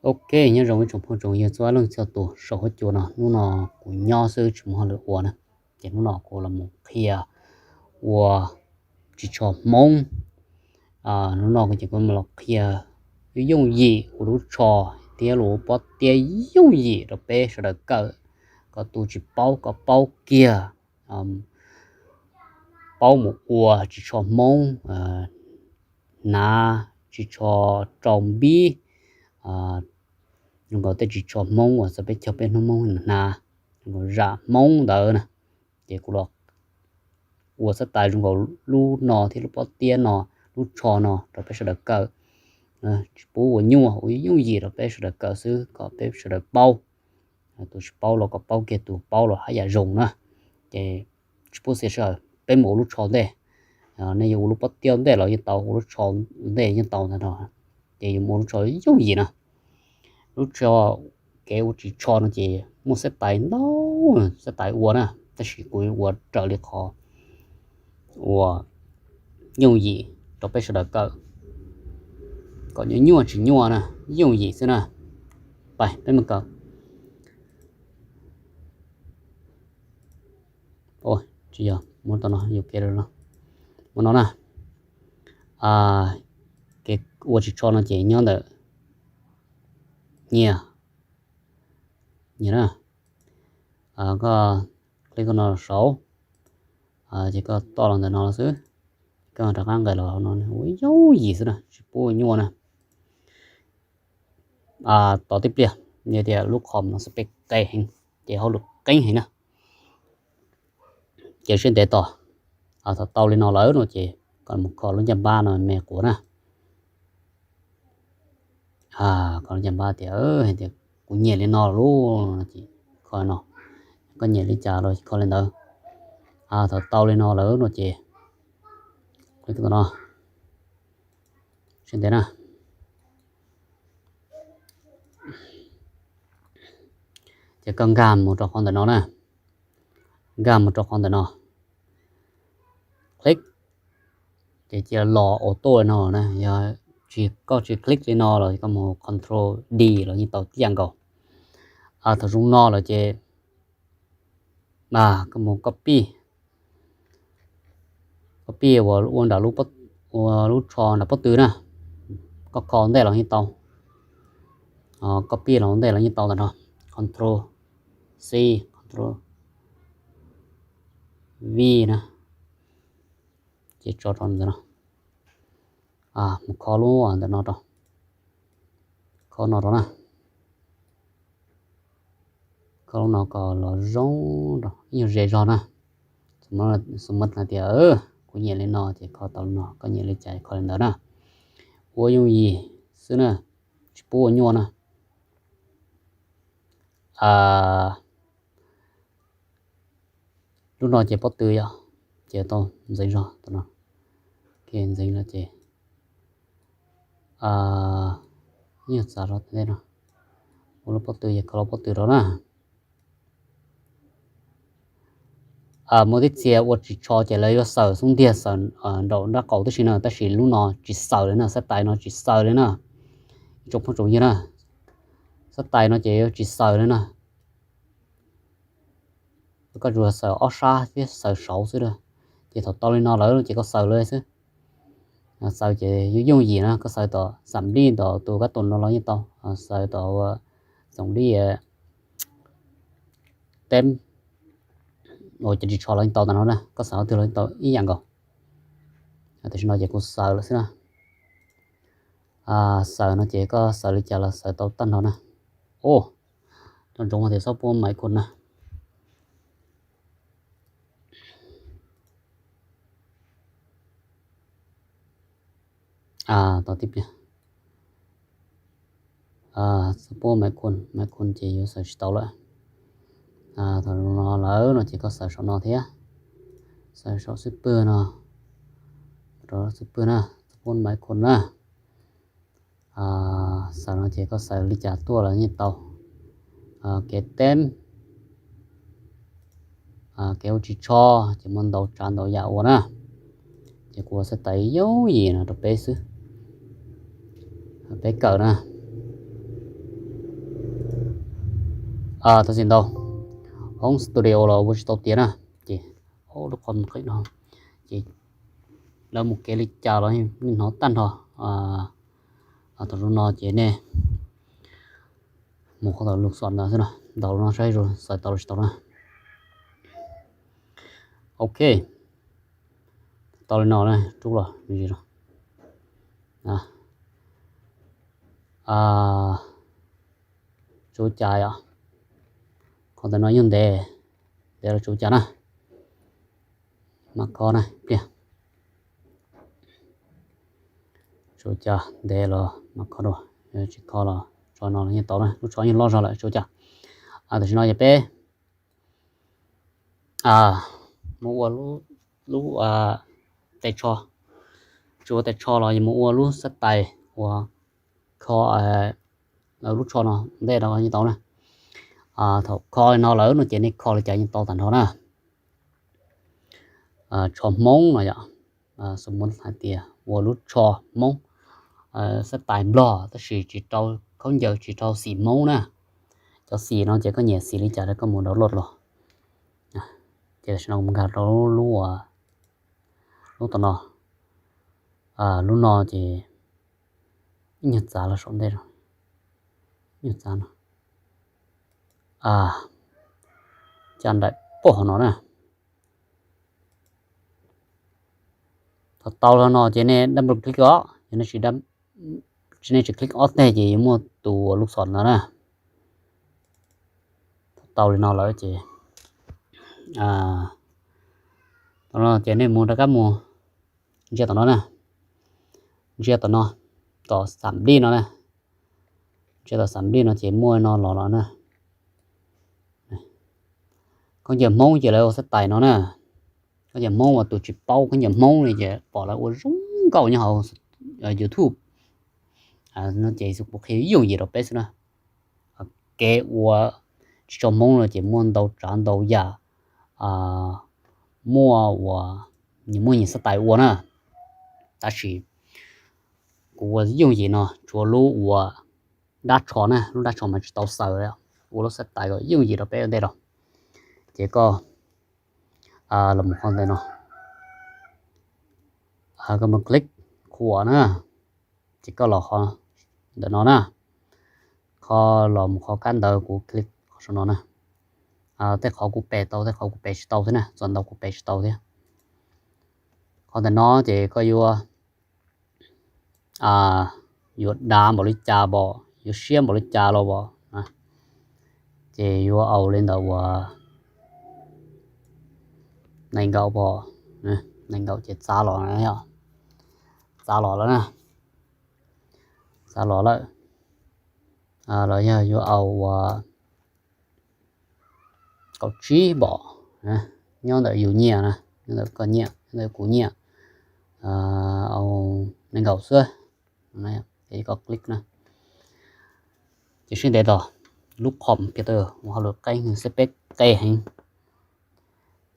Ok, nyob zoo ib tsoom phooj tsoom ywg txhua leej txhua tus saum huab cua no, hnub no kuv nyob xwb tsis muaj hauj lwm ua na, ces hnub no kuv los mus qhia ua ris tsho Hmoob. Hnub no kuv ces kuv los qhia yooj yim ua lub tsho thiab lub pob tiab yooj yim rau peb sawv daws kawm, kom tus tsis paub kom paub kiag, paub mus ua ris tsho Hmoob, hnav ris tsho rau npib, zoo nkaus tej ris tsho Hmoob uas txawm peb caug peb hnub Hmoob hnav, zoo nkaus zam Hmoob ntawd na. Ces kuv los ua xab tais zoo nkaus lub no thiab lub pob tiab no, lub tsho no rau peb sawv daws kawm. Tsis pub ua nyuaj, ua yooj yim rau peb sawv daws kawm xwb kom peb sawv daws paub. Tus tsis paub los kom paub kiag, tus paub los haj yam zoo na. Ces tsis pub xiam sij hawm, peb mus ua lub tsho ntej. Nej yuav ua lub pob tiab ntej los yeej tau, ua lub tsho ntej yeej tau ntag no. Ces yuav mus ua lub tsho yooj yim na. Lub tsho, kev ua ris tsho no ces muaj xab tais ntau, xab tais ua na, tab sis kuv ua raws li qhov uas yooj yim rau peb sawv daws kawm, kom nyuaj nyuaj tsis nyuaj na, yooj yim xwb na. Pais peb mus kawm. Tsis yog, muab tau no, yuam kev rau no. Muab no na. Kev ua ris tsho no ces nyob ntawm nyias, nyias na, koj click no saud, ces koj toj los ntawm no xwb, koj rov qab nqes los no, ua yooj yim xwb na, tsis pub ua nyuaj na. Tos tib pliag, yog tias lub qhov no xwb peb qe heev, ces hauj lwm qeeb heev na. Ces siab ntev tos, thaum tau li no lawm no ces koj mus kho lub ncaj npab no me quav na. Kho lub ncaj npab tias, tias kuv nyiam li no lawm no ces kho no, koj nyiam li cas los kho li ntawd. Thaum tau li no lawm no ces no, siab ntev na. Ces koj nkag mus rau qhov ntawm no na, nkag mus rau qhov ntawm no, click, ces cia los auto li no na. Yog tsis, koj tsis click li no los koj mus control D los yeej tau tib yam nkaus. Thaum zoo no lawm ces koj mus copy, copy uas ua nram ua lub tsho nram pob tw na, koj kho ntej los yeej tau, copy los ntej los yeej tau ntawm no, control C, control V na, ces tso rau ntawm no. Mus kho lub ntawm no rau, kho no rau na, kho lub no kom los zoo rau, ib nyuag ze zog na. Xu mab hais tias kuv nyiam li no ces kho tau li no, koj nyiam li cas kho li ntawd na. Ua yooj yim xwb na, tsis pub ua nyuaj na. Lub no ces pob tw yom, ces tau ntxeev zog tam no, ntxeev no ces yeej txav zog tej no. Ua lub pob tw ces kho lub pob tw rau na. Muaj tib txhia ua ris tsho ces lawv yuav xaws xub ntiag, xaws nraum nraub qaum tib si na, tab sis lub no tsis xaws li na, xab tais no tsis xaws li na. Ib tsoom phooj tsoom ywg na, xab tais no ces yuav tsis xaws li na. Koj tsuas xaws ob sab thiab xaws saud xwb a. Ces thaum tau li no lawm ces koj xaws li xwb. Xaws ces yooj yim na, koj xaws tom xam lij ntawm tus kab toom no los yeej tau, xaws tom xam lij teb uas cov ris tsho los yeej tau tam no na, koj xaws qhov twg los yeej tau ib yam nkaus. Tam sim no ces kuv xaws lawm xwb na. Xaws no ces koj xaws li cas los xaws tau tag nrho na. Ua tsoom ntsoov tias xob puab maiv khuj na. Tos tib pliag, xob puab maiv khuj, maiv khuj ces yuav xaws tsis tau lawm. Thaum no lawm no ces koj xaws saum no thiab, xaws saum xub pwg no, rau xub pwg na, xob puab maiv khuj na. Xaws no ces koj xaws li cas tuaj los yeej tau. Kev teb, kev ua ris tsho ces muaj ntau tsav ntau yam ua na. Ces kuv ua xab tais yooj yim no rau peb xwb, peb kawm na. Thov txim ntau, hoob studio los ua tsis tau tiav na, ces lub qhov qeeb no, ces lawv mus kev li cas los hnov tag nrho. Thaum zoo no ces nej mus qhov lus xom ntawd xwb no, ntaus no saib xaws tau los tsis tau na. Ok, tau li no na, rub los me ntsis no. Tsuav cas yom, qhov ntawm no yog ntev, ntev los tsuav cas na, mam kho na pliag. Tsuav cas ntev los mam kho dua, tsis kho los tso no los yeej tau na, lub tsho yeej loj zog lawm tsuav cas. Tam sim no ces peb mus ua lub tes tsho, tsis ua tes tsho los yus mus ua lub xab tais uas kho lub tsho no ntej no yeej tau na. Thaum kho li no lawm no ces nej kho li cas yeej tau tag nrho na. Tsho Hmoob no yom, xws li hais tias ua lub tsho Hmoob, xab tais Nplog tab sis tsis rau khaub ncaws, tsis rau xim Hmoob na. Cov xim no ces koj nyiam xim li cas koj mus download los. Ces tam sim no kuv nkag rau lub, lub tom no, lub no ces ib nyuag txav los saum ntej, ib nyuag txav no, caj nraim pog hauv no na. Thaum tau li no ces nej double click os, yog nej tsis, nej tsis click ob teg ces yuav muaj tus lub xom no na. Thaum tau li no lawm ces, tau no ces nej mus rov qab mus ntsia tom no na, ntsia tom no, tom xam dij no na. Ntsia tom xam dij no ces muaj no los los na. Khaub ncaws Hmoob ces lawv ua xab tais no na. Khaub ncaws Hmoob uas tus tsis paub khaub ncaws Hmoob li ces pom lawv ua zoo nkauj nyob hauv YouTube. No ces kuv qhia yooj yim rau peb xwb na. Kev ua tsis tshua Hmoob no ces muaj ntau tsav ntau yam, muaj uas nyias muaj nyias xab tais ua na. Tab sis kuv ua yooj yim no tsuav lub uas dab tsho na, lub dab tsho mas tsis tau xaws, ua lub xab tais kom yooj yim rau peb ua ntej rau. Ces koj los mus qhov ntawm no, koj mus click qhuam na, ces koj los qhov ntawm no na, kho los mus qhov kab ntawd kuv click qhov saum no na. Tej qhov kuv pes tau, tej qhov kuv pes tsis tau thiab na, txuas ntau kuv pes tsis tau thiab. Qhov ntawm no ces koj yuav, yuav dav npaum li cas pom, yuav siab npaum li cas los pom, ces yuav au li ntawd uas nees nkaum pom, nees nkaum ces txav los, txav los lawm na, txav los lawm. Los yog yuav au uas kaum tsib pom, nyob ntawm yus nyiaj na, nyob ntawm koj nyiaj, nyob ntawm kuv nyiaj, au nees nkaum xwb, ces koj click na. Ces siab ntev tos, lub qhov kiag tawm ua hauj lwm qeeb xwb, peb qe heev.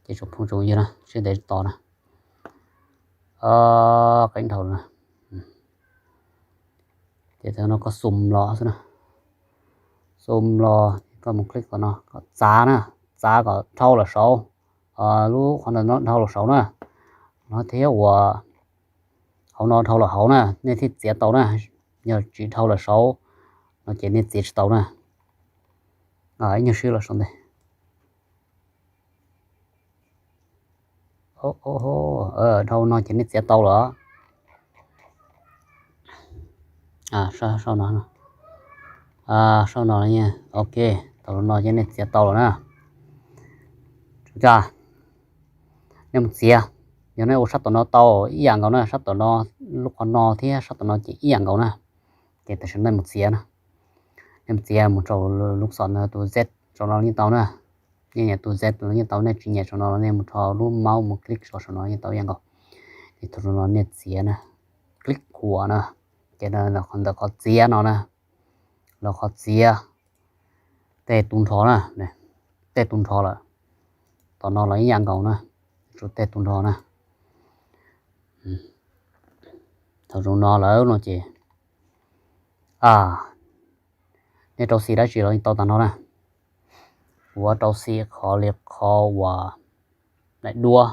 Ces tsoom phooj tsoom ywg na, siab ntev tos na, qeeb dhau na. Ces thaum no koj xum los xwb na, xum los koj mus click qhov no kom txav na, txav kom dhau los saud, lub qhov ntawm no dhau los saud na, no thiab uas hauv no dhau los hauv na, nej thiaj txiav tau na. Yog tsis dhau los saud no ces nej txiav tsis tau na. Ib nyuag sib los saum ntej. Dhau no ces nej txiav tau lawm. Sau no, sau no, ok, tau no ces nej txiav tau lawm na. Tsuav cas, nej mus txiav, yog nej ua sab tom no tau ib yam nkaus na, sab tom no, lub qhov no thiab sab tom no ces ib yam nkaus na. Ces tam sim no nej mus txiav na, nej mus txiav mus rau lub xom no tus Z saum no yeej tau na. Nej nyiam tus Z no yeej tau, nej tsis nyiam saum no los nej mus rau lub mouse mus click saum saum no yeej tau ib yam nkaus. Ces thaum no nej txiav na, click qhuam na, ces ntawm qhov txiav no na, los qhov txiav tej tu nrho na, tej tu nrho lawm. Tom no los ib yam nkaus na, tsuas tej tu nrho na. Thaum zoo no lawm no ces nej rau xim dab tsi los yeej tau tag nrho na. Kuv rau xim qhov li qhov uas daim duab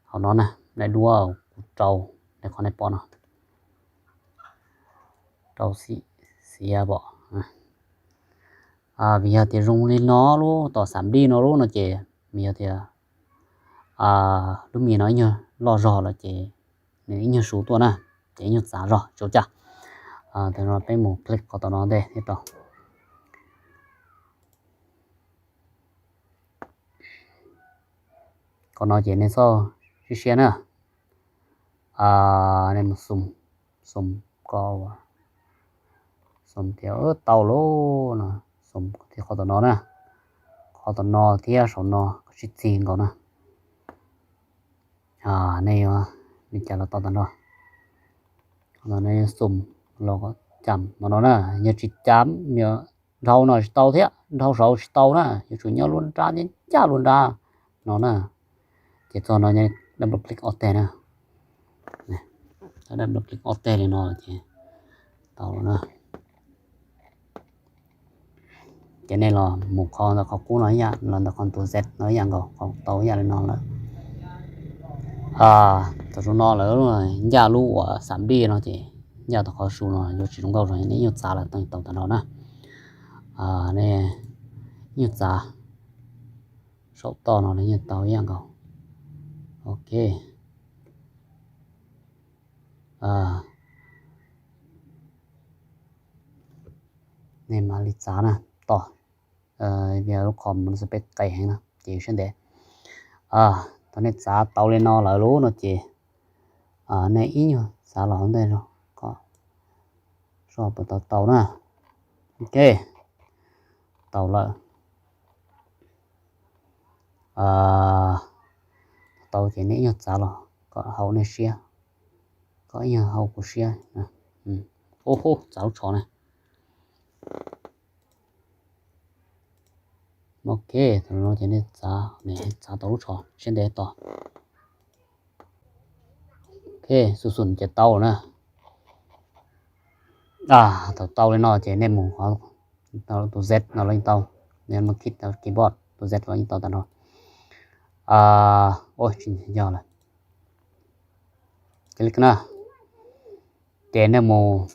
hauv no na, daim duab kuv rau li qhov nej pom no, rau xim xiav pom. Vim yog tias zoo li no lub tom xam dij no lub no ces vim yog tias lub mis no ib nyuag loj zog lawm ces nws ib nyuag su tuaj na, ces ib nyuag txav zog tsis ua cas. Tam no peb mus click qhov tom no ntej thiab tau. Qhov no ces nej txhob siab siab na, nej mus xum, xum ko, xum tias tau lawm no, xum thiab qhov tom no na, qhov tom no thiab saum no sib txig nkaus na. Nej yuav li cas los tau tag nrho. Qhov no nej xum los cam no no na, yog tsis cam dhau no tsis tau thiab, dhau saud tsis tau na, yuav tsum nyob lub nrab ncaj ncaj lub nrab no na. Ces txog no double click ob teg na, double click ob teg li no ces tau na. Ces nej los mus qhov ntawm qhov qub no ib yam, los ntawm qhov tus Z no ib yam nkaus, qhov tau ib yam li no lawm. Thaum zoo no lawm ncaj lub uas xam dij no ces ncaj tau qhov su no yuav tsis zoo nkauj zoo, nej ib nyuag txav los tau tag nrho na. Nej ib nyuag txav saum toj no los yeej tau ib yam nkaus. Ok. Nej mam li txav na, tos, vim lub qhov no peb qis heev na ces siab ntev. Thaum nej txav tau li no lawm lub no ces nej ib nyuag txav los ntej kom soj puas tau tau na. Ok, tau lawm. Tau ces nej ib nyuag txav los kom haum nej siab, kom ib nyuag haum kuv siab. Ub, txav lub tsho na. Ok, thaum no ces nej txav, txav tau lub tsho siab ntev tos. Ok, xum xum ces tau na. Thaum tau li no ces nej mus qhov tus Z no los yeej tau, nej mus kis keyboard tus Z los yeej tau tag nrho. Ua tsis yog lawm, click na. Ces nej mus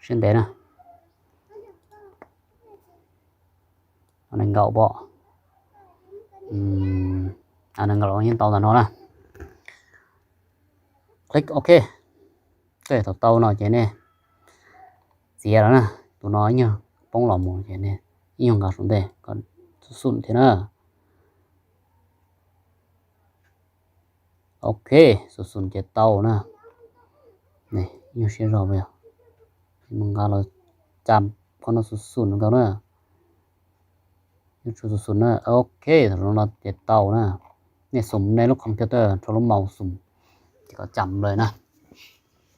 siab ntev na. Nees nkaum pom, nees nkaum los yeej tau tag nrho na. Click ok. Thaum tau no ces nej txiav lawm na, tus no ib nyuag poob los mus ces nej ib nyuag nqa saum ntej kom xum xum thiab na. Ok, xum xum ces tau na. Ib nyuag siab zog yog mus nqa los cam qhov no xum xum nkaus na. Yuav tsum xum xum na. Ok, thaum no ces tau na. Nej xum nej lub computer rau lub mouse xum ces kom cam lawm na.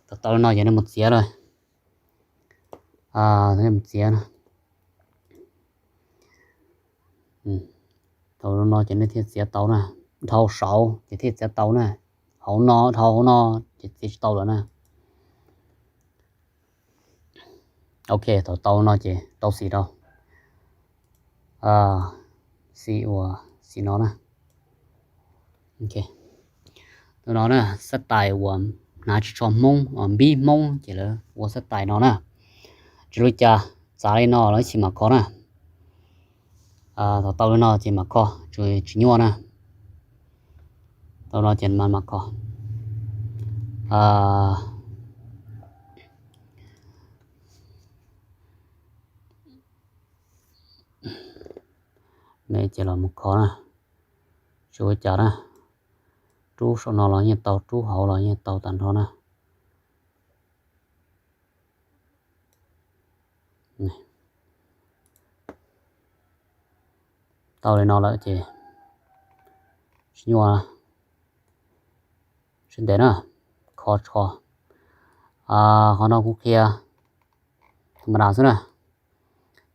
Thaum tau li no ces nej mus txiav lawm. Nej mus txiav na. Thaum no ces nej thiaj txiav tau na. Dhau saud ces thiaj txiav tau na. Hauv no, dhau hauv no ces txiav tsis tau lawm na. Ok, thaum tau no ces rau xim rau xim uas xim no na. Tus no na, xab tais uas hnav ris tsho Hmoob, npib Hmoob ces lawv ua xab tais no na. Tsis ua li cas, txav li no lawm ib chim mam kho na. Thaum tau li no ces mam kho, tsis nyuaj na. Tau no ces mam kho. Nej ces los mus kho na, tsis ua cas na. Rub saum no los yeej tau, rub hauv los yeej tau tag nrho na. Tau li no lawm ces tsis nyuaj, sib ntev na, kho tsho. Qhov no kuv qhia tha ma das xwb na.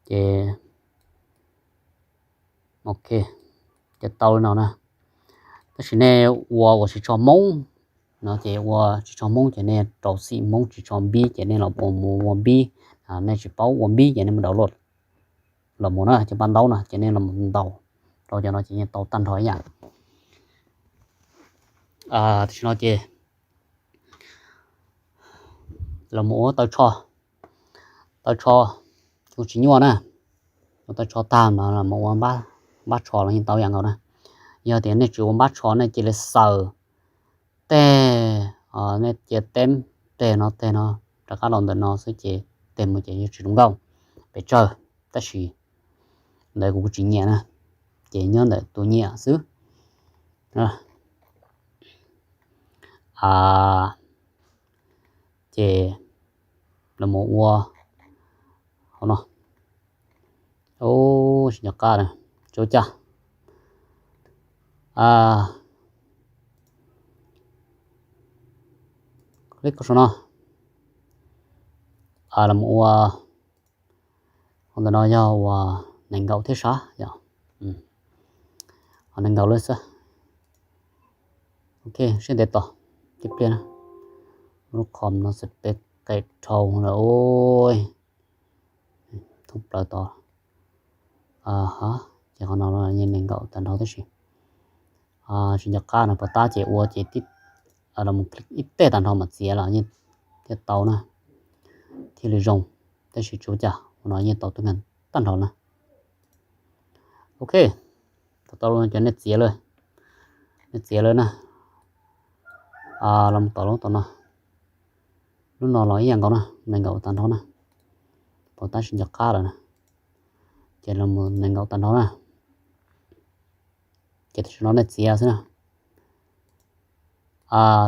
Ces ok, ces tau li no na. Tab sis nej ua uas ris tsho Hmoob, no ces ua ris tsho Hmoob ces nej rau xim Hmoob, ris tsho Npib ces nej los mus ua Npib. Nej tsis paub ua Npib ces nej mus download los mus na, cov paj ntaub no ces nej los ntaus rau cov no ces yeej tau tag nrho ib yam. Tam sim no ces los mus ua taw tsho, taw tsho kuj tsis nyuaj na. Ua taw tsho tag no los mus ua npab tsho los yeej tau ib yam nkaus na. Yog tias nej tsis ua npab tsho nej cia li xaws teg, nej cia teb teg no teg no rov qab los ntawm no xwb ces teg mus ces yeej tsis zoo nkauj pes tsawg. Tab sis ntawd kuv kuj tsis nyiam na, ces nyob ntawm tus nyiam xwb. Ces los mus ua hauv no. Tsis nco qab na, tsis ua cas. Click saum no, los mus ua, ntawm no yog uas nees nkaum thiab sab yom. Nees nkaum lawm xwb. Ok, siab ntev tos tib pliag na. Lub qhov no xwb peb qe dhau lawm. Thoob plaws tos. Ces qhov no yeej nees nkaum tag nrho tab sis tsis nco qab no, pos tab ces ua ces los mus click ib teg tag nrho mas txiav los yeej thiaj tau na, thiaj li zoo. Tab sis tsis ua cas, qhov no yeej tau tub nkeeg tag nrho na. Ok, tau tau cov nej txiav lawm, nej txiav lawm na. Los mus tom lub tom no, lub no los ib yam nkaus na, nees nkaum tag nrho na. Pos tab tsis nco qab lawm na, ces los mus nees nkaum tag nrho na. Ces tam sim no nej txiav xwb na.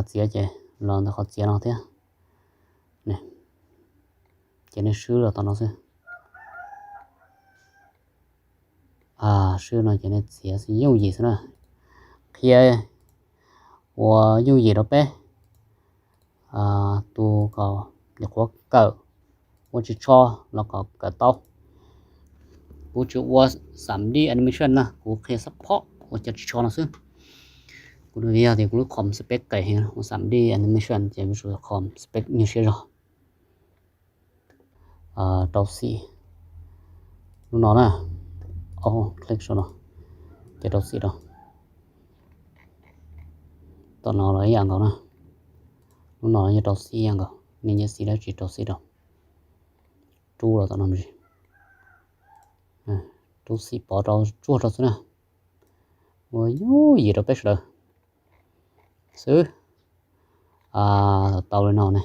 Txiav ces los ntawm qhov txiav no thiab. Ces nej swb los tom no xwb. Swb no ces nej txiav xwb, yooj yim xwb na. Qhia ua yooj yim rau peb tus kom nyuam qhuav kawm ua ris tsho los kom kawm tau. Kuv tsis ua xam D animation na, kuv qhia xab phob ua cov ris tsho no xwb. Kuv yog tias kuv lub com xwb peb qe heev, ua xam D animation ces kuv com xwb peb nyuag siab zog. Rau xim lub no na, click saum no, ces rau xim rau. Tom no los ib yam nkaus na, lub no yog rau xim ib yam nkaus, nej nyiam xim dab tsi rau xim rau. Rub los tom no me ntsis, rub xim pov rau tsuag rau xwb na. Ua yooj yim rau peb sawv daws xwb. Tau li no ne,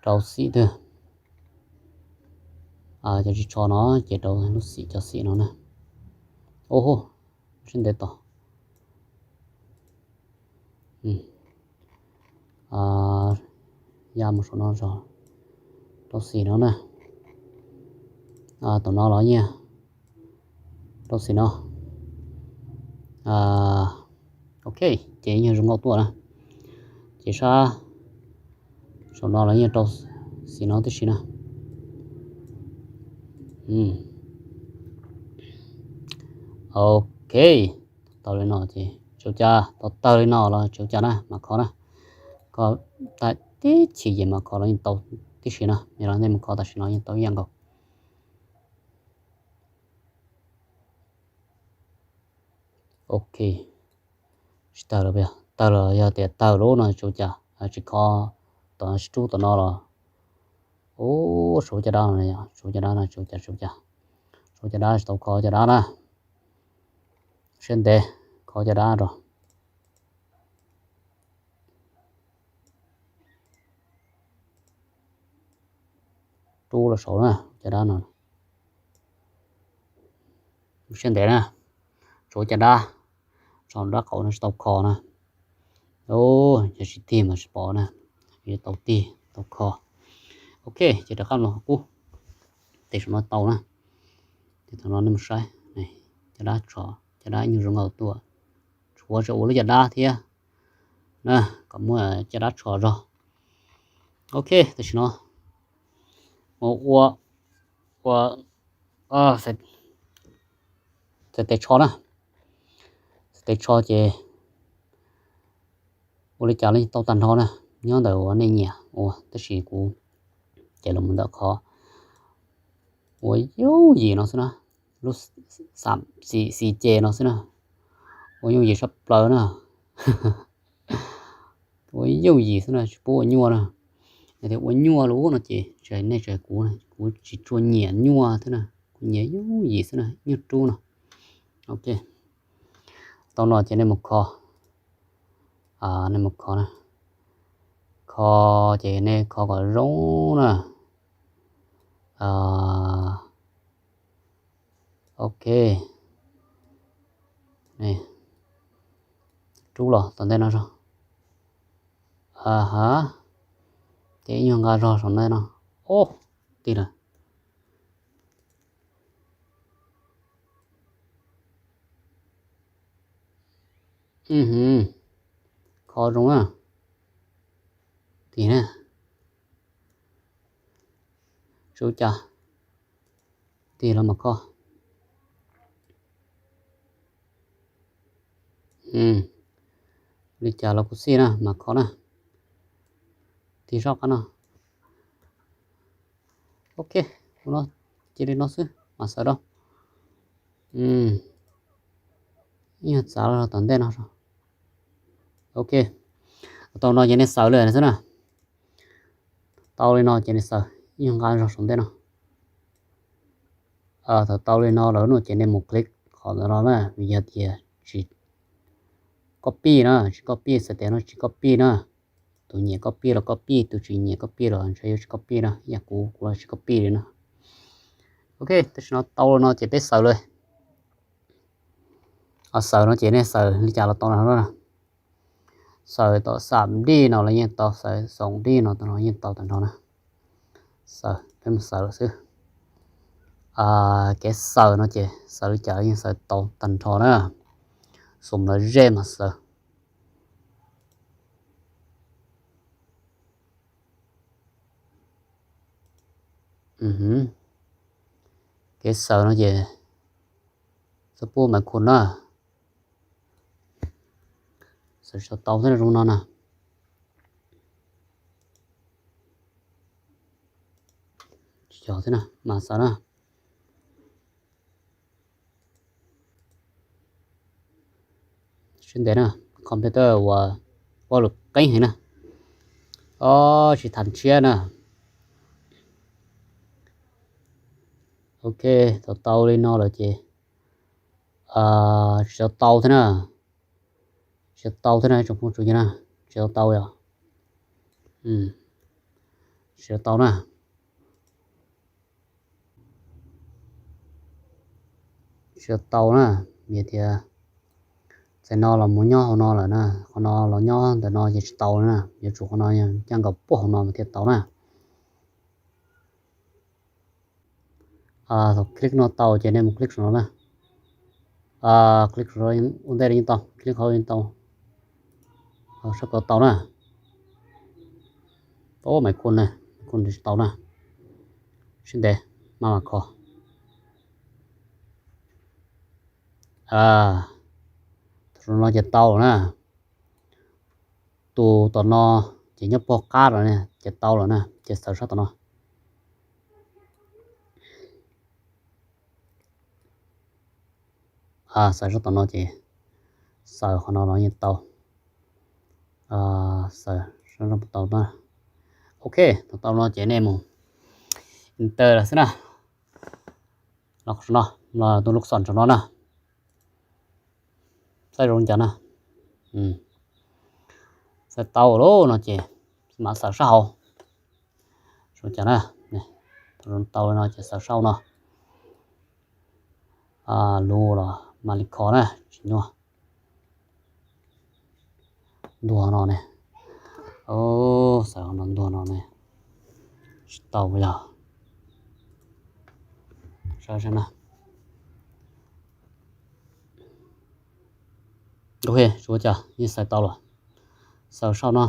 rau xim twg, cov ris tsho no ces rau lub xim cov xim no na. Ua siab ntev tos. Ya mus saum no zog, rau xim no na. Tom no los yeej rau xim no. Ok, ces yeej zoo nkauj tuaj na. Ces sab saum no los yeej rau xim no tib si na. Ok, tau li no ces tsis ua cas, tau tawg li no los tsis ua cas na, mam kho na. Kho tag tib chim ces mam kho los yeej tau tib si na, yog los nej mus kho tam sim no yeej tau ib yam nkaus. Ok, tsis tawg lawm, tawg los yog tias tawg lawm no tsis ua cas, tsis kho tom no, tsis rub tom no los. Ub, suav caj dab no, suav caj dab no tsis ua cas, tsis ua cas. Suav caj dab tsis tau kho caj dab na. Siab ntev kho caj dab rau. Rub los saud na, caj dab no. Siab ntev na, suav caj dab, tso dab qaum no tsis tau kho na. Yog tsis tig mas tsis pom na, yuav tau tig tau kho. Ok, ces rov qab los qub, tes saum no tau na. Ces thaum no nej mus saib, caj dab tso, caj dab ib nyuag zoo nkauj tuaj, tshuav tseem ua lub caj dab thiab na, kom muaj caj dab tso zog. Ok, tam sim no mus ua, ua, xais tes tsho na, xais tes tsho ces Ua li cas los tau tag nrho na, nyob ntawm uas nej nyiam ua, tab sis kuv ces los mus ntawm qhov uas yooj yim no xwb na, lub xam xim xim ces no xwb na, ua yooj yim sab plaws na. Ua yooj yim xwb na, tsis pub ua nyuaj na. Yog tias ua nyuaj lawm no ces nej tsis hais kuv, kuv tsis tshua nyiam nyuaj thiab na, kuv nyiam yooj yim xwb na, nyuaj rub no. Ok, tau no ces nej mus kho, nej mus kho na, kho ces nej kho kom zoo na. Ok, rub los tom ntej no zog. Aha, ces ib nyuag nqa zog saum ntej no. Ob, tig lawm. Kho zoo na. Tig na. Tsis ua cas, tig los mas kho. Li cas los kuv xij na, mas kho na. Tig zoj qab no. Ok, ua no, cia li no xwb mas xaws rau. Ib nyuag txav los tom ntej no. Ok, tau no ces nej xaws li xwb na. Tau li no ces nej xaws ib nyuag nqa zog saum ntej no. Thaum tau li no lawm no ces nej mus click qhov ntawd no na, vim yog tias tsis copy na, tsis copy, xav tias no tsis copy na. Tus nyiam copy los copy, tus tsis nyiam copy los ntshe yuav tsis copy na, ib yam kuv, kuv los tsis copy li na. Ok, tam sim no tau li no ces peb xaws li. Xaws no ces nej xaws li cas los tau no na. Xaws tom xam dij no los yeej tau, xaws xoom dij no los yeej tau tag nrho na. Xaws, peb mus xaws lawm xwb. Kev xaws no ces xaws li cas los yeej xaws tau tag nrho na. Xoom lawv zej mas xaws. Kev xaws no ces txhob pub maiv khu na. Xaws tsis tau thiab zoo no na. Tsis yog thiab na, mas xaws na. Sib ntev na, computer uas ua lus qeeb heev na. Ob, tsis tham tshiab na. Ok, thaum tau li no lawm ces tsis tau tau thiab na. Tsis tau tau thiab na, tsoom phooj tsoom ywg na, tsis tau tau yom. Tsis tau tau na. Tsis tau na, vim tias txhais no los mus nyob hauv no lawm na, qhov no los nyob ntawm no ces tsis tau na, yuav tsum qhov no coj nkaus puag hauv no mas thiaj tau na. Thaum click no tau ces nej mus click saum no na. Click saum no ua ntej yeej tau, click hauv yeej tau. Sab ko tau na. Ub, maiv khu na, maiv khu tsis tau na. Sib ntev, maj mam kho. Thaum no ces tau lawm na. Tus tom no ces nyob puag qab lawm na, ces tau lawm na, ces xaws sab tom no. Xaws sab tom no ces xaws qhov no los yeej tau. Xaws sab no tau na. Ok, tau tau no ces nej mus enter lawm xwb na. Los qhov no, los tus lub xom saum no na. Xaws zoo cas na. Xaws tau lawm no ces mam xaws sab hauv. Zoo cas na. Tau li no ces xaws sab hauv no. Lus los mam li kho na, tsis nyuaj. Ntuag no ne. Xaws no ntuag no ne. Tsis tau yog. Saib saib na. Ok, tsis ua cas, yeej xaws tau lawm. Xaws saum no.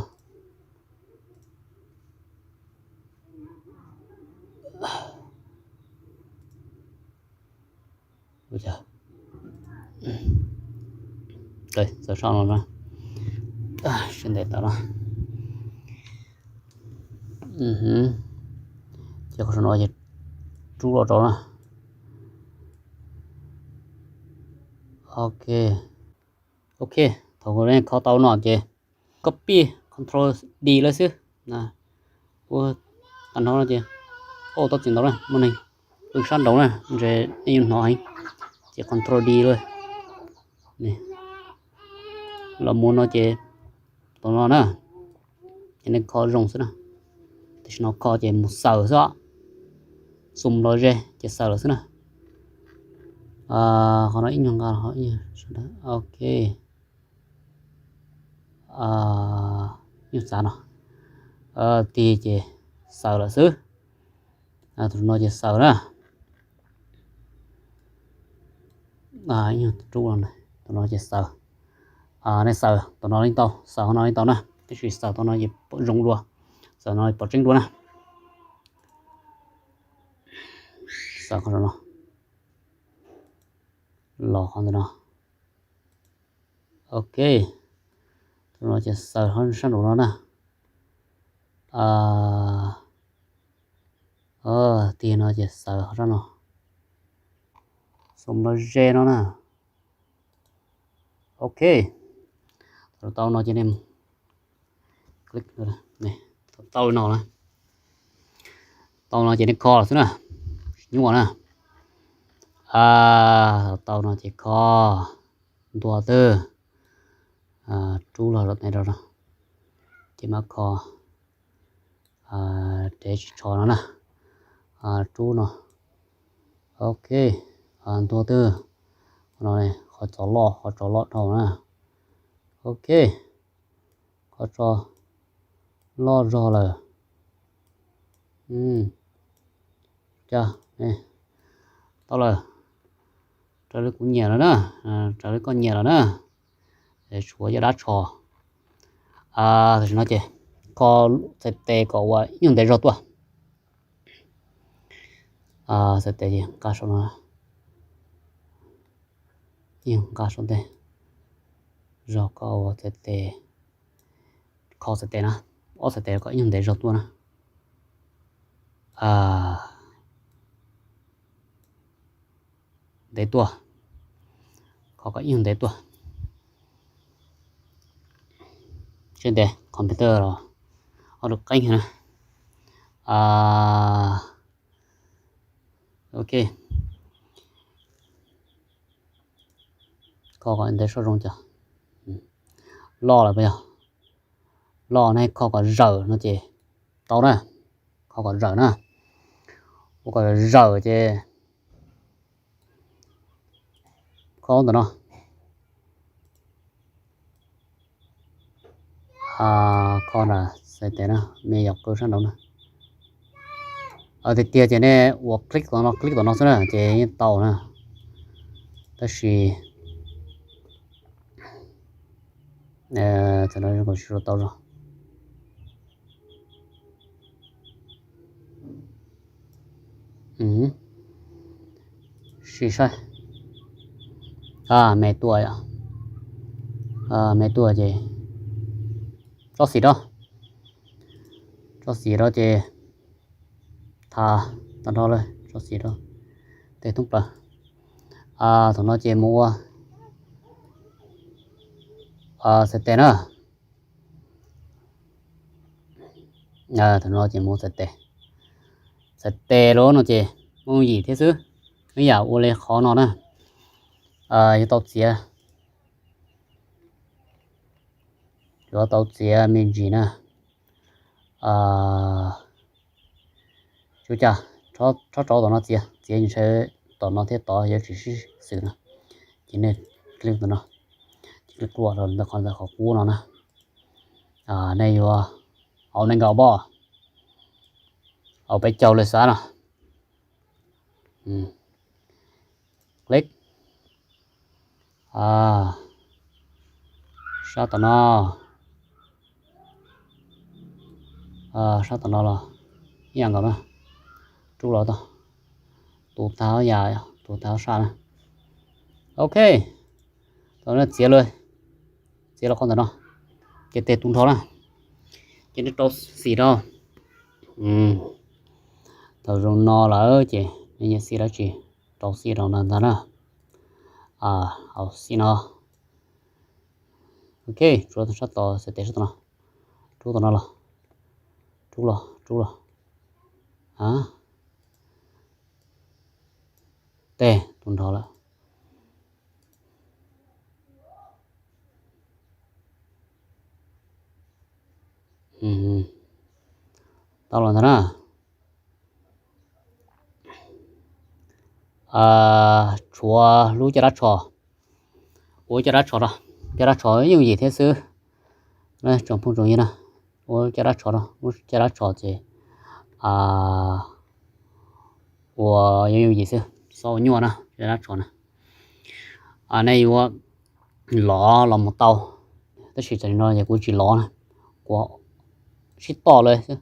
Xaws saum no na. Sib ntev tau na. Ces qhov saum no ces rub los rau na. Ok. Ok, thaum nej kho tau no ces copy, control D lawm xwb. Ua tag nrho no ces, o, tau txiv ntau na, muaj neeg pw sab nraud na, ntshe nej yuav hnov heev. Ces control D lawm. Los mus no ces, tom no na, ces nej kho zoo xwb na. Tam sim no kho ces mus xaws xwb os. Xum los ze ces xaws lawm xwb na. Qhov no ib nyuag nqa, ok. Nyuag txav no, tig ces xaws lawm xwb. Tus no ces xaws na. Ib nyuag rub, tus no ces xaws. Nej xaws tom no yeej tau, xaws qhov no yeej tau na, tab sis xaws tom no ces pom zoo dua, xaws no pom tseeb dua na. Xaws qhov no, los qhov ntawm no. Ok, tus no ces xaws sab nraum no na. Tig no ces xaws qhov sab no, xum los ze no na. Ok, thaum tau no ces nej click, thaum tau no na, tau no ces nej kho xwb na, tsis nyuaj na. Thaum tau no ces kho ntua twg, rub los rau tej rau no, ces mam kho, dev tsis tsho no na, rub no. Ok, ntua twg, no qhov txov loj, qhov txov loj dhau na. Ok, qhov txov loj zog lawm. Tau lawm, raws li kuv nyiam lawm na, raws li koj nyiam lawm na. Tshuav cov dab tsho. Tam sim no ces kho txhais tes kom ua ib nyuag ntev zog tuaj. Txhais tes ces nqa saum no, nqa saum ntej zog, kho ua txhais tes, kho txhais tes na, ob txhais tes kom ib nyuag ntev zog tuaj na. Ntev tuaj, kho kom ib nyuag ntev tuaj. Seb ntev, computer los ob lub qeeb na. Ok, kho kom ntev soj zoo cov. Loj lawm puas yog? Loj ne, kho kom zawm no ces tau na. Kho kom zawm na, ua kom zawm ces kho ntawm no. Kho nram txhais tes na, me yog qw sab nraud na. Tiag tiag ces nej ua click tom no, click tom no xwb na ces yeej tau na. Tab sis tau zog. Sim saib. Me tuaj, me tuaj ces tso xim rau, tso xim rau ces tha tag nrho lawm, tso xim rau tej thoob plaws. Thaum no ces mus ua txhais tes na. Thaum no ces mus txhais tes, txhais tes lawm no ces muaj yim thiab xwb. Ib yam ua li qhov no na, yuav tau txiav, yuav tau txiav me ntsis na. Tsuas cas, rov rau tom no txiav, txiav ntshe tom no thiab tod yuav tsis sib xws na. Ces nej click tom no, ces click pluaj rau ntawm qhov ntawd, qhov kub no na. Nej yuav au nees nkaum pob, au peb caug li xav no. Click sab tom no, sab tom no los ib yam nkaus na. Rub los tau, tus tag ob yam, tus tag ob sab na. Ok, tau na, txiav los, txiav los qhov ntawm no. Ces tej tu nrho na, ces nej rau xim rau. Thaum zoo no lawm ces nej nyiam xim dab tsi rau xim rau ntag na. Hauv xim no. Ok, tsuav sab tod, xim tes sab tod no. Rub tod no los, rub los, rub los. Tej tu nrho lawm. Tau los ntag na. Tshuav lub caj dab tsho. Ua caj dab tsho no, caj dab tsho yooj yim thiab xwb. Tsoom phooj tsoom ywg na, ua caj dab tsho no, ua caj dab tsho ces ua yooj yooj yim xwb, txhob ua nyuaj na, caj dab tsho na. Nej yuav lov los mus tau, tab sis tam sim no ces kuv tsis lov na, kuv sib toj lawm xwb.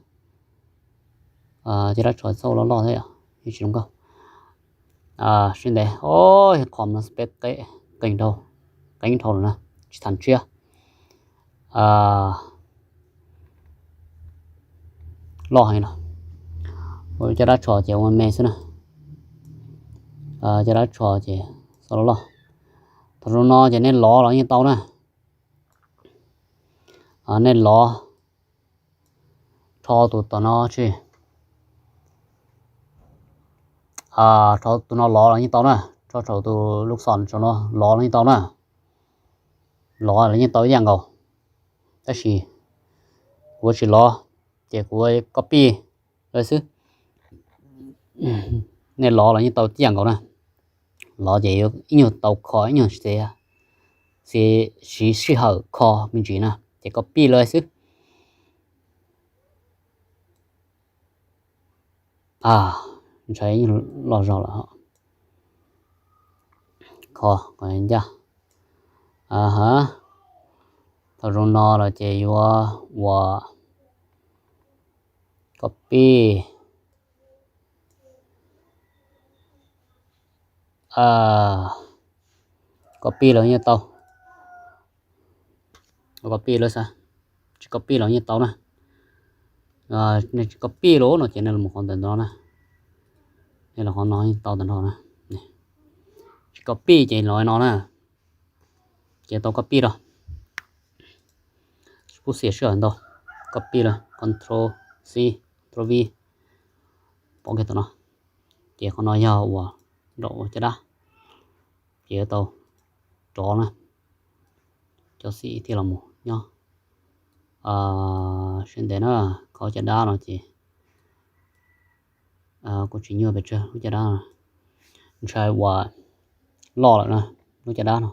Caj dab tsho txhob ua loj loj thiab, yeej tsis zoo nkauj. Sib ntev, qhov no peb qeeb dhau, qeeb dhau lawm na, tsis tham tshiab. Loj heev no, ua caj dab tsho ces ua me xwb na. Caj dab tsho ces txhob loj loj. Thaum zoo no ces nej lov los yeej tau na. Nej lov rho tus tom no tsis, rho tus no lov los yeej tau na, rho saum tus lub xom saum no lov los yeej tau na. Lov los yeej tau ib yam nkaus, tab sis kuv tsis lov, ces kuv copy lawm xwb. Nej lov los yeej tau tib yam nkaus na. Lov ces ib nyuag tau kho ib nyuag xav, xav siv sij hawm kho me ntsis na, ces copy lawm xwb. Ntshai ib nyuag loj zog lawm. Kho kom ncaj. Thaum zoo no lawm ces yuav ua copy. Copy los yeej tau. Copy lawm xav, tsis copy los yeej tau na. Nej tsis copy los no ces nej los qhov ntawm no na. Nej los qhov no yeej tau ntawm no na. Tsis copy ces los no na. Ces tau copy rau. Tsis pub xiam sij hawm ntau. Copy lawm, control C, control V. Pom kiag tom no. Ces qhov no yog uas nraum ua caj dab. Ces yuav tau rov na. Cov xim thiaj los mus nyob. Sib ntev na, kho caj dab no ces kuj tsis nyuaj pes tsawg lub caj dab no. Ntshai uas loj lawm na, lub caj dab no.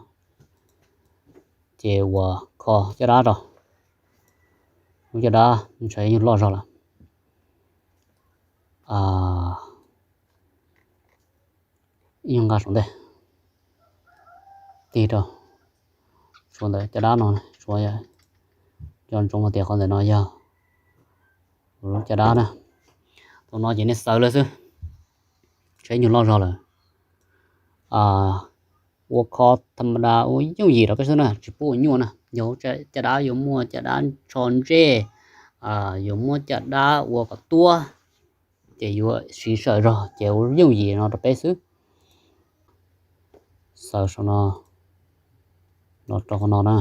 Ces uas kho caj dab rau. Lub caj dab ntshai yeej loj zog lawm. Ib nyuag nqa saum ntej, tig rau, tshuav ntawm caj dab no, tshuav, nco ntsoov hais tias qhov ntawm no yog lub caj dab na. Thaum no ces nej xaws lawm xwb, ntshai nyuag loj zog lawm. Ua kho tham ma da ua yooj yim rau peb xwb na, tsis pub ua nyuaj na. Yog caj dab yuav muaj caj dab tsho ntsej, yuav muaj caj dab ua kom tuab, ces yuav siv sij hawm zog, ces ua yooj yim no rau peb xwb. Xaws saum no los rau qhov no na.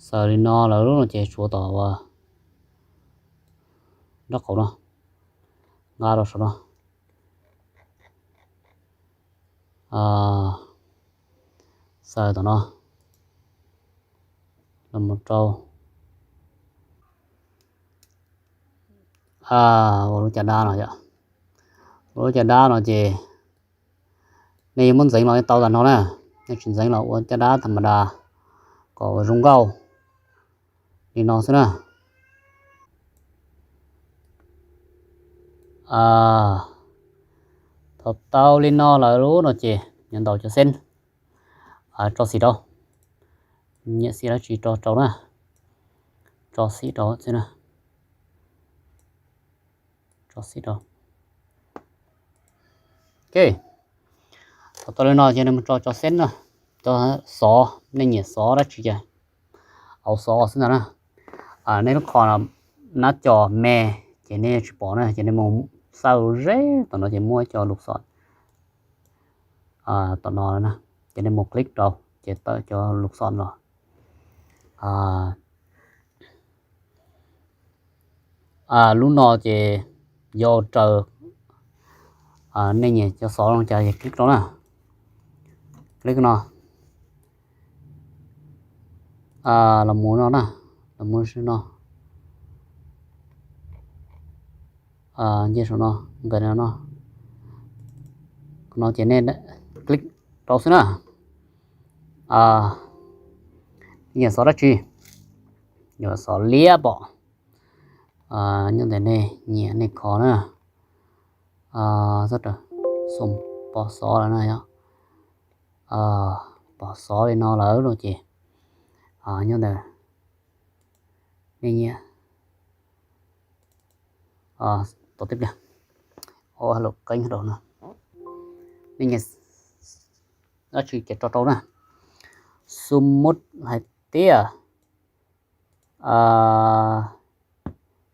Xaws li no lawm lub no ces tshuav tom uas nraub qaum no, nqa rau saum no. Xaws tom no los mus rau ua lub caj dab no yom. Ua lub caj dab no ces nej yuav muab ntxeev los tau tag no na, nej tsis ntxeev los ua caj dab tham ma da kom ua zoo nkauj li no xwb na. Thaum tau li no lawm lub no ces yuav ntaus cov xeeb, tso xim rau, nyiam xim dab tsi tso rau na, tso xim rau xwb na, tso xim rau. Ok, Thaum tau li no ces nej mus tso cov xeeb na, cov xov, nej nyiam xov dab tsi ces au xov xwb ntag na. Nej lub qhov nab cov me ces nej tsis pom na, ces nej mus xauj ze tom no ces muaj cov lus xom tom no na, ces nej mus click rau ces tawm cov lus xom los. Lub no ces yuav raws nej nyiam cov xov zoo cas ces click rau na. Click no, los mus no na, los mus no, nce saum no, nqis no no, no ces nej click rau xwb na. Nyiam xov dab tsi? Yuav xov liab pom. Nyob ntawm nej nyiam nej kho na. Txhob raws xom pom xov lawm na yog. Pom xov li no lawm no ces nyob ntawm nej nyiam tau tib pliag, lus qeeb rau no, nej nyiam dab tsi ces tso rau na. Xu mub hais tias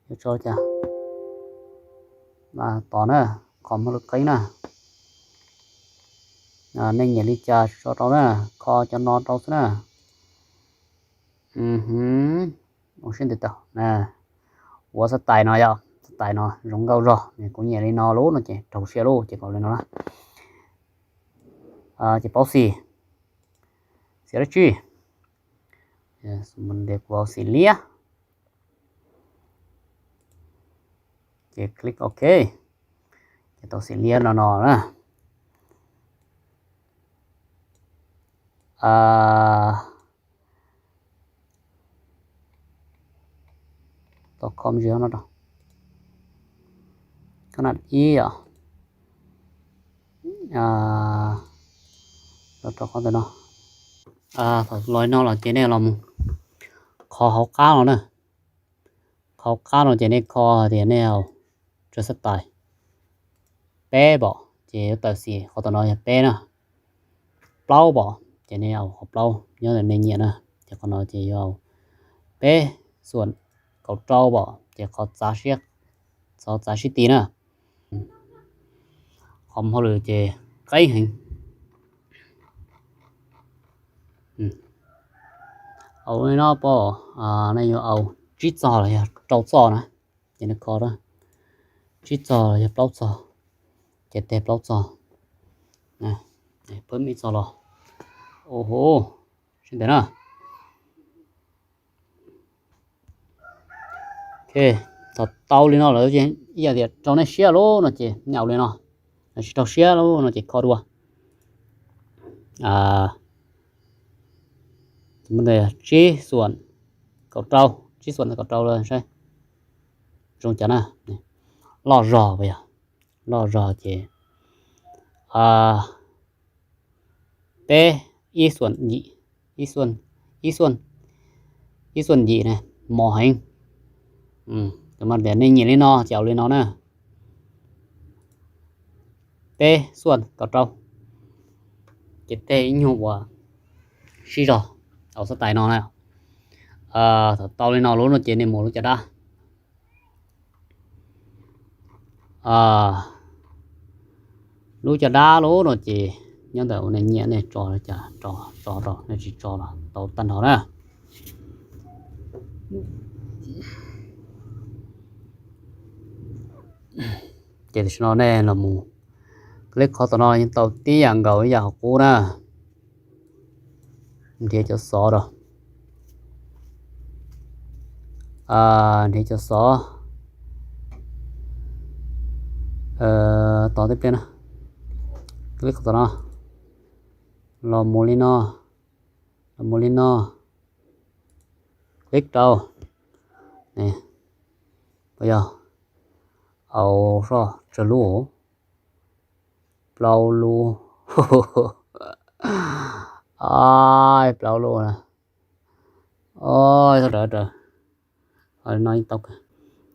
yuav tso cas tod na, qhov muaj lub qeeb na. Nej nyiam li cas tso rau na, kho cov no rau xwb na. Ua siab ntev tau na. Ua xab tais no yog xab tais no zoo nkauj zog, kuv nyiam li no lub no ces raug siab lub ces kom li no na. Ces paub xim, xim dab tsi? Kuv xim liab. Ces click ok. Ces tau xim liab no no na. Tau com no rau, kab nas ib yom. Rau qhov ntawm no. Thaum los no los ces nej los mus qhov hauv qab no na. Qhov hauv qab no ces nej kho tias nej tso xab tais peb pom ces yuav tawm xim qhov tom no yog peb na. Plaub pom ces nej au qhov plaub nyob ntawm nej nyiam na. Ces qhov no ces yuav au peb xuam kaum rau pom ces qhov txav siab, qhov txav sib ti na. Qhov hauj lwm ces qeeb heev. Au li no pom, nej yuav au tsib txog los yog rau txog na. Ces nej kho tsib txog los yog plaub txog, ces teg plaub txog, peb ib txog los. Ua siab ntev na. Thaum tau li no lawm ces ib yam tias raug nej siab lawm no ces nej au li no, tsis raug siab lawm no ces kho dua. Tsib xuam kaum rau, tsib xuam kaum rau los saib zoo cas na. Loj zog puas yog? Loj zog ces peb, ib xuam yim, ib xuam, ib xuam yim na, mos heev. Mas tias nej nyiam li no ces au li no na. Peb xuam kaum rau, ces tej ib nyuag uas sib zog au xab tais no na. Thaum tau li no lub no ces nej mus lub caj dab. Lub caj dab lub no ces nyob ntawm nej nyiam nej tso li cas tso, tso rau, nej tsis tso los tau tag nrho na. Ces tam sim no nej los mus click qhov tom no yeej tau tib yam nkaus ib yam qub na. Nrhiav cov xov rau, nrhiav cov xov tod tib pliag na. Click qhov tom no, los mus li no, los mus li no, click rau. Puas yog au soj tsawg lub? Plaub lub. Plaub lub na. Txhob raws raws. No tau,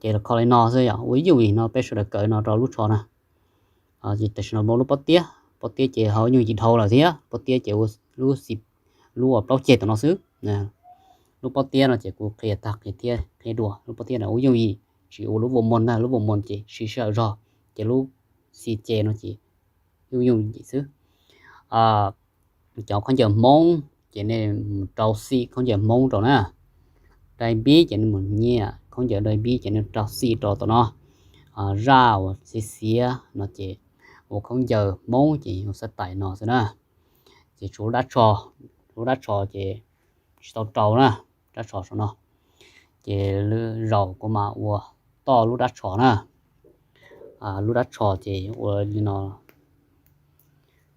ces los kho li no xwb yom. Ua ib yam li no peb sawv daws kawm no rau lub tsho na. Ces tam sim no muaj lub pob tiab, Pob tiab ces ho yooj yim dhau lawm thiab, pob tiab ces ua lub xim, lub uas plaub ceg tom no xwb. Lub pob tiab no ces kuv qhia tag qhia thiab qhia dua, lub pob tiab no ua yooj yim, tsis ua lub voo moos na, lub voo moos ces siv sij hawm zog, ces lub xim ces no ces yooj yooj yim xwb. Cov khaub ncaws Hmoob ces nej mus rau xim khaub ncaws Hmoob rau na. Dai npib ces nej mus nyiam khaub ncaws dai npib ces nej rau xim rau tom no. Zaj uas xiav xiav no ces ua khaub ncaws Hmoob ces ua xab tais no xwb na. Ces tshuav lub dab tsho, lub dab tsho ces tsis tau rau na, dab tsho saum no. Ces lub zaus kuv mam ua toj lub dab tsho na. Lub dab tsho ces ua li no,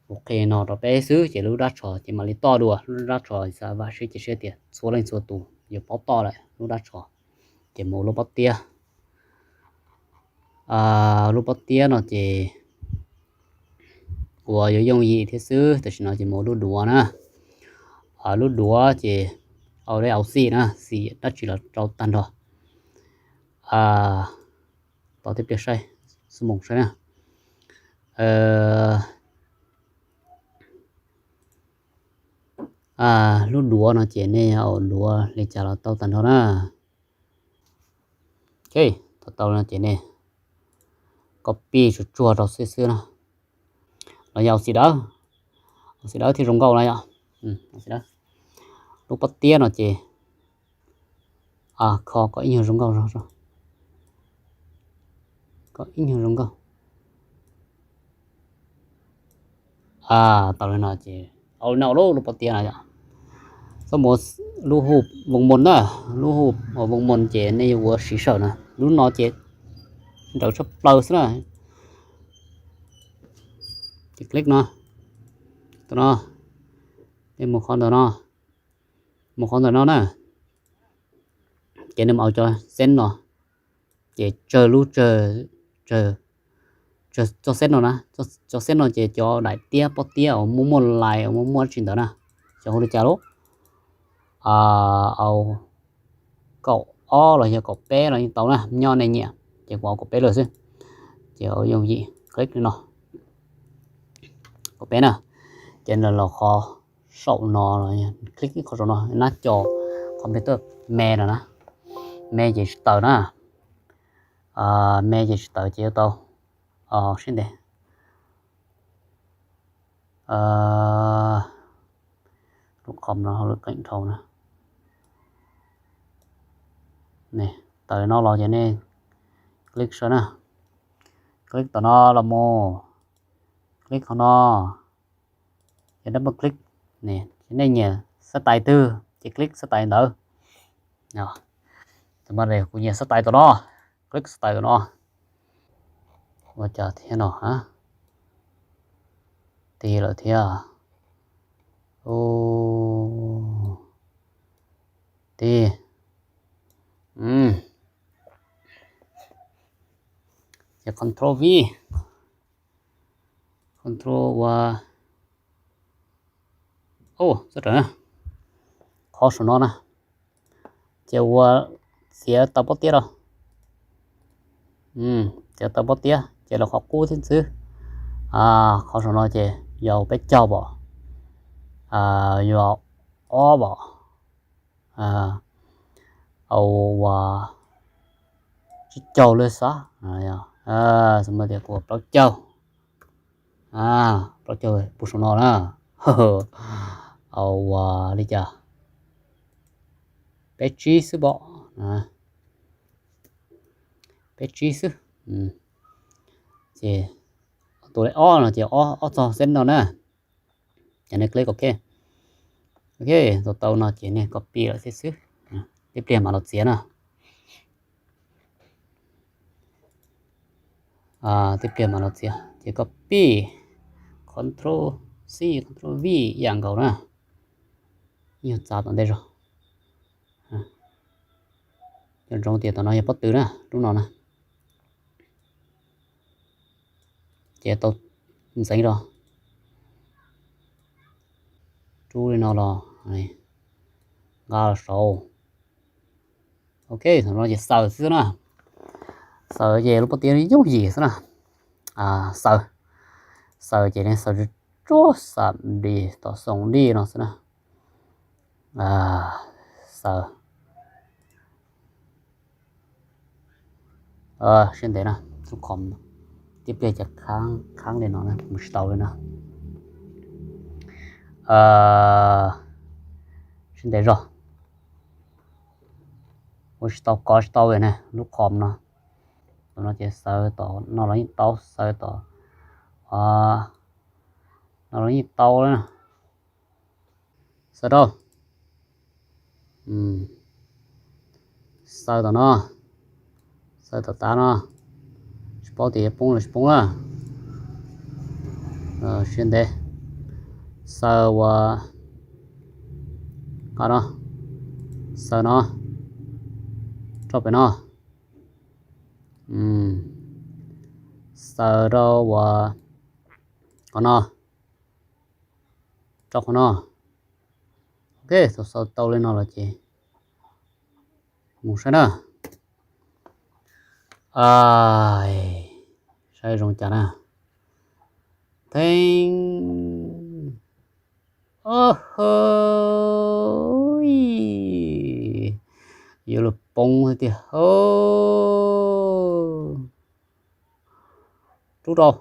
kuv qhia no rau peb xwb ces lub dab tsho ces mam li toj dua. Lub dab tsho xav vam siab cia siab tias txhua leej txhua tus yuav paub toj lawm lub dab tsho. Ces mus ua lub pob tiab. Lub pob tiab no ces ua yuav yooj yim thiab xwb, tam sim no ces mus ua lub duav na. Lub duav ces au dab au xim na, xim dab tsi los rau tag nrho. Tos tib pliag saib, xub moos saib na. Lub duav no ces nej au duav li cas los tau tag nrho na. Ok, tau tau no ces nej copy tsuag tsuag rau xwb xwb na. Los yog au xim dawb, au xim dawb thiaj zoo nkauj na yom. Lub pob tiab no ces kho kom ib nyuag zoo nkauj, kom ib nyuag zoo nkauj. Tau li no ces au li no lub, lub pob tiab no yom. Txhob mus lub hu voo moos na, lub hu voo moos ces nej yuav ua siv sij hawm na. Lub no ces nrawm tshaj plaws xwb na. Ces click no, tau no, nej mus qhov ntawm no, mus qhov ntawm no na. Ces nej mus au cov xeeb no, ces tsawg lub, tsawg, tsawg txoj xeeb no na. Cov xeeb no ces cov daim tiab pob tiab uas muaj muaj lais uas muaj muaj dab tsi ntawd na. Cov hu li cas lub, au kaum ob los yog kaum peb los yeej tau na, nyob nej nyiam. Ces kuv au kaum peb lawm xwb. Ces au yooj yim click li no, kaum peb na. Ces los qhov saum no, click qhov saum no, nab co computer me no na. Me ces tsis tawm na. Me ces tsis tawm ces yuav tau, sib ntes, lub qhov no lub qeem dhau na. Tawm no los ces nej click saib na. Click tom no los mus, click qhov no, ces double click. Nej nyiam xab tais twg ces click xab tais ntawd. Thaum no kuv nyiam xab tais tom no, click xab tais tom no. Ua cas thiab no, tig lawm thiab. Tig. Ces control V, control ua, qhov saum no na. Ces ua txiav tau pob tiab rau, txiav tau pob tiab ces los qhov qub thiab xwb. Qhov saum no ces yog peb caug pom, yog ob pom, au ua tsib caug lawm xwb. Xav mas tias kuv ua plaub caug, plaub caug pub saum no na. Au ua li cas, peb tsib xwb pom, peb tsib xwb. Ces tus li ob no ces ob txog xeeb no na. Ces nej click OK. OK, tau tau no ces nej copy lawm xwb xwb. Tib pliag mam los txiav na. Tib pliag mam los txiav ces copy, control C, control V ib yam nkaus na. Yog txav tom ntej zog. Cov ntsoov tias tom no yog pob tw na, lub no na. Ces tau ntxeev rau, rub li no los nqa los saud. OK, thaum no ces xaws xwb na. Xaws ces lub pob tiab yooj yim xwb na. Xaws, Xaws ces nej xaws tsuag tsuag xam dis tom xoom dij no xwb na. Xaws. Siab ntev na, lub qhov tib pliag cas khab li no na, mus tsis tau li na. Siab ntev zog, ua tsis tau, kov tsis tau li na lub qhov no. Tam no ces xaws tom no los yeej tau, xaws tom no los yeej tau na. Xaws rau. Xaws tom no, xaws tom tav no, tsis paub tias yuav poob los tsis poob na. Siab ntev. Xaws uas qhov no, xaws no, rau pem no, xaws rau uas qhov no, rau qhov no. Ok, thaum xaws tau li no lawm ces mus saib na. Saib zoo cas na. Theej. Yuav luag poob tiag. Rub rau.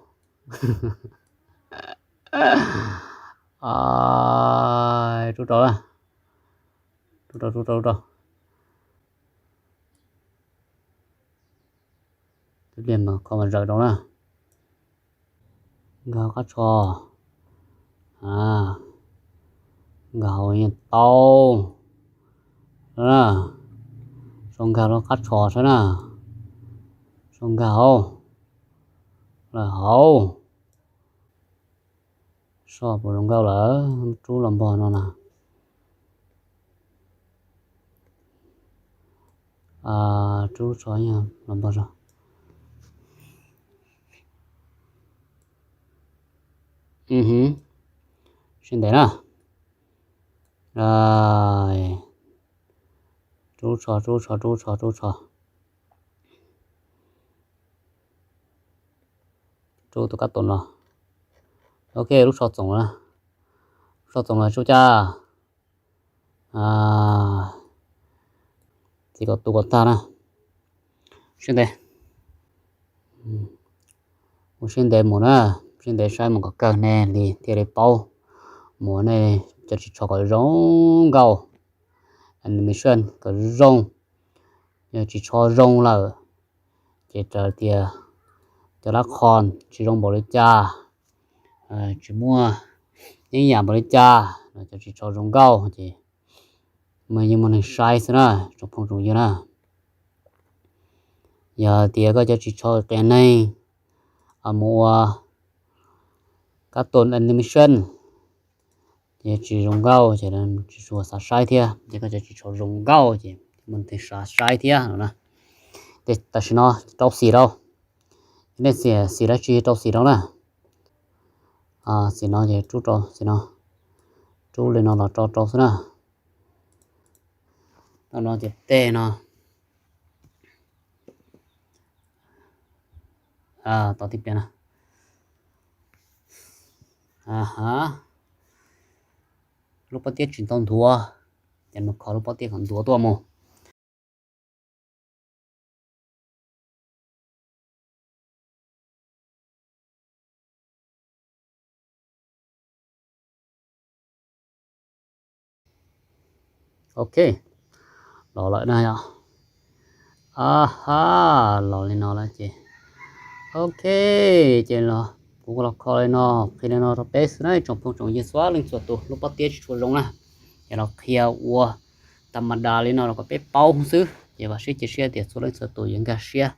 Rub rau, rub rau, rub rau. Tib pliag mas kho mas zawm rau na. Nkag hauv qab tsho. Nkag hauv yeej tau. Sau nkag lub qab tsho saib na. Sau nkag hauv. Lawm hauv. Tsho puas zoo nkauj lawm, rub los npog no na. Rub tsho los npog zog. Siab ntev na. Rub tsho, rub tsho, rub tsho, rub tsho. Rub tus kab toom no. Ok, lub tsho txoom lawm. Lub tsho txoom lawm, rub cas. Txiv kom tu kom tag na. Siab ntev. Ua siab ntev mus na, siab ntev saib mus kom kawg nej li thiaj li paub. Mus nej cov ris tsho kom zoo nkauj, animation kom zoo. Yog ris tsho zoo lawm ces raws tias cov lab qhon tsis zoo npaum li cas, tsis muaj yeeb yam npaum li cas, cov ris tsho zoo nkauj ces mas yeej muaj neeg saib xwb na, tsoom phooj tsoom ywg na. Yog tias koj cov ris tsho qias neeg, mus ua custom animation ces tsis zoo nkauj ces tsis tshua xav saib thiab. Ces koj cov ris tsho zoo nkauj ces muaj neeg xav saib thiab no na. Ces tam sim no rau xim rau, nej xim dab tsi rau xim rau na. Xim no ces rub rau xim no, rub li no los rau rau xwb na. Tau no ces tej no tau tib pliag na. Lub pob tiab tsis tau nthuav, ces mus kho lub pob tiab kom nthuav tuaj mus. Ok, los lawm na yom. Aha, los li no lawm ces. Ok, ces los kuv los kho li no, qhia li no rau peb xwb na tsoom phooj tsoom ywg txhua leej txhua tus. Lub pob tiab tsis tshua zoo na, ces los qhia ua tas mas das li no los kom peb paub xwb. Ces vam siab cia siab tias txhua leej txhua tus yuav nkag siab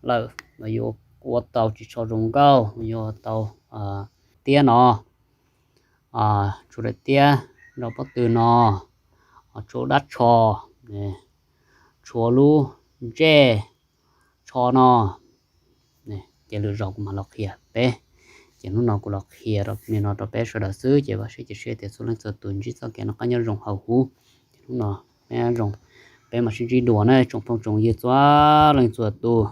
lawm, yuav ua tau ris tsho zoo nkauj, yuav ua tau tiab no, tshuav daim tiab rau pob tw no, tshuav dab tsho, tshuav lub ntsej tsho no. Ces lwm zaus kuv mam los qhia peb. Ces hnub no kuv los qhia li no rau peb sawv daws xwb, ces vam siab cia siab tias txhua leej txhua tus ntsib txoj kev noj qab nyob zoo hauv huv. Ces hnub no peb zoo, peb mam sib ntsib dua na tsoom phooj tsoom ywg txhua leej txhua tus.